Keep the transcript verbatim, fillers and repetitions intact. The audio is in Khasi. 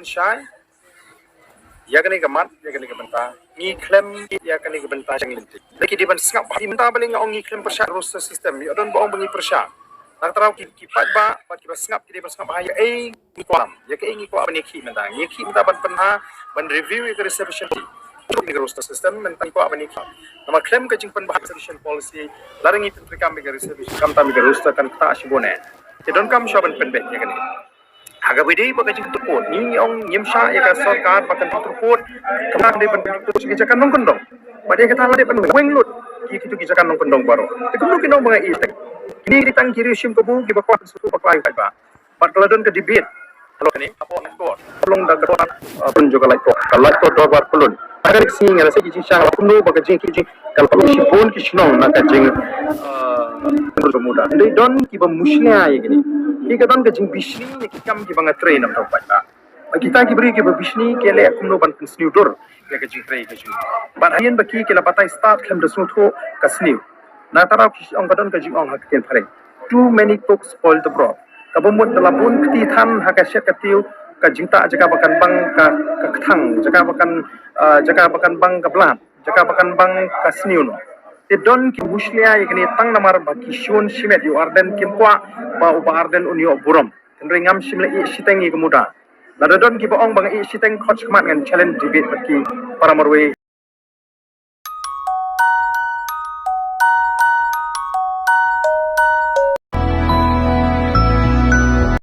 pyrshah ïa kane ka mat, ïa kane ka bynta. Ngi khlem ïa kane ka bynta jong lynti. Ki dei ban sngap bha, mynta balei nga ong ngi khlem pyrshah roster system. Ïa don ba ong ba ngi pyrshah. Nangta ki, ki paidbah bad kiba sngap ki dei ban sngap bha ïa ei ngi kwah, ïa kaei ngi kwah ban ïakhih mynta. Ngi ïakhih mynta ban pynbha, ban review ïa ka reservation. Ngi ka roster system mynta ngi kwah ban ïakhih. Namar khlem ka jingpynbha reservation policy, lada ngi pyntreikam ïa ka reservation, khamtam ïa ka roster kan ktah shibun eh. Te donkam shuwa ban pynbeit ïa kane. Ha kaba ïadei bad ka jingtrukut, ngi ngi ong ngim shah ïa ka sorkar ba kan trukut, khamtam dei ban trukut sha ki jaka nongkyndong. Bad ïa kata la dei ban weng lut ïa kito ki jaka nongkyndong baroh. Te kumno ki nong ba nga ïeit. Kine ki dei tang ki riew shim kabu kiba kwah ban sngewthuh bakla ïa u paidbah. Bad ka la don ka debate. Halo kane, hapoh High Court. Long da ka dor, uh, pynjot ka High Court. Ka High Court dorbar pyllun. Ka ri sngi nga la sa ki jingshisha la kumno ba ka jing ki jing. Ka la pynlong shibun ki shnong na ka jing, uh, Bermuda. Dei don kiba mushlia ïa kine. Ki ka don ka jingbishni ïa ki kam kiba nga trei na ka paidbah. Ba kita ki briew kiba bishni ki leh kumno ban pynsniew dur ïa ka jingtrei ka jing. Bad hadien ba ki ki la batai stad khlem da sngewthuh ka sniew. Na tara ki ong ka don ka jingong ha ka ktien phareng. Too many cooks spoil the broth. Kaba mut da la bun kti than ha ka shet ka tiew ka jingtah jaka ba kan bang ka, ka kthang, jaka ba kan, ah, jaka ba kan bang ka blat, jaka ba kan bang ka sniew noh. Te don ki mushlia ïa kine tang namar ba ki shun shimet ïa u Ardent kim kwah ba u Bah Ardent un ïoh burom. Hynrei ngam shym la ïeh shiteng ïa ka muda. Lada don kiba ong ba nga ïeh shiteng khot shakhmat ngan challenge debate bad ki para marwei